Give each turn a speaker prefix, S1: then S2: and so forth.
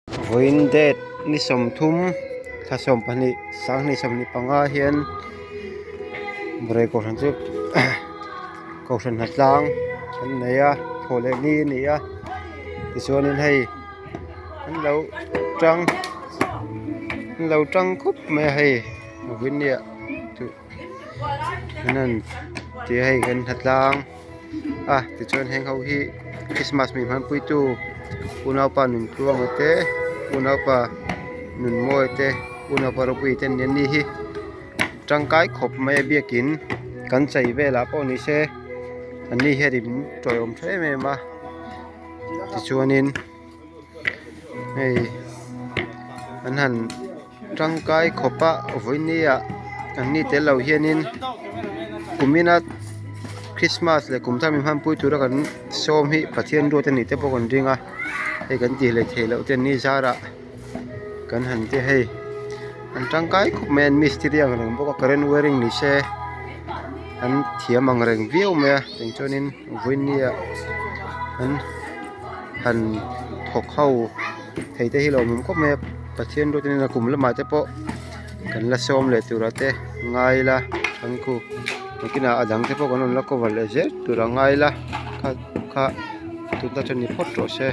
S1: Vawiin date ni 30 thla 12 2025 hian Burai kohhran chu kohhran hnatlang an nei a thawh leh ni a ni a tichuanin hei an lo tang an lo tang khup mai a hei vawiin ni ah chuh an han ti a hei kan hnatlang a tichuan heng ho hi christmas min hmanpui tu unaupa Nuntluanga te unaupa Nunmawia te unaupa Ropuia te an ni hi tangkai khawp mai a biakin kan chei velah pawh ni se an ni hian in tawiawm tha em em a tichuanin hei an han tangkai khawp a vawiin ah an ni tel lo hianin kumina krismas leh kum thar min hmanpui tura kan sawm hi Pathian ruat a nih te pawh kan ring a hei kan tih leh theih loh te an ni zarah kan han ti hei an tangkai khawp mai a an mistiri ang reng bawk a current wiring ni se an thiam ang reng viau mai a tiang chuanin vawiin ni ah an han thawk ho thei te hi lo awm khawp mai a Pathian ruat in a kum lamah te pawh kan la sawm leh turah te ngai ila thangkhu nakinah a dang te pawh kan rawn la cover leh zel tur a ngai ila kha kha tun ta chuan ni phawt rawh se.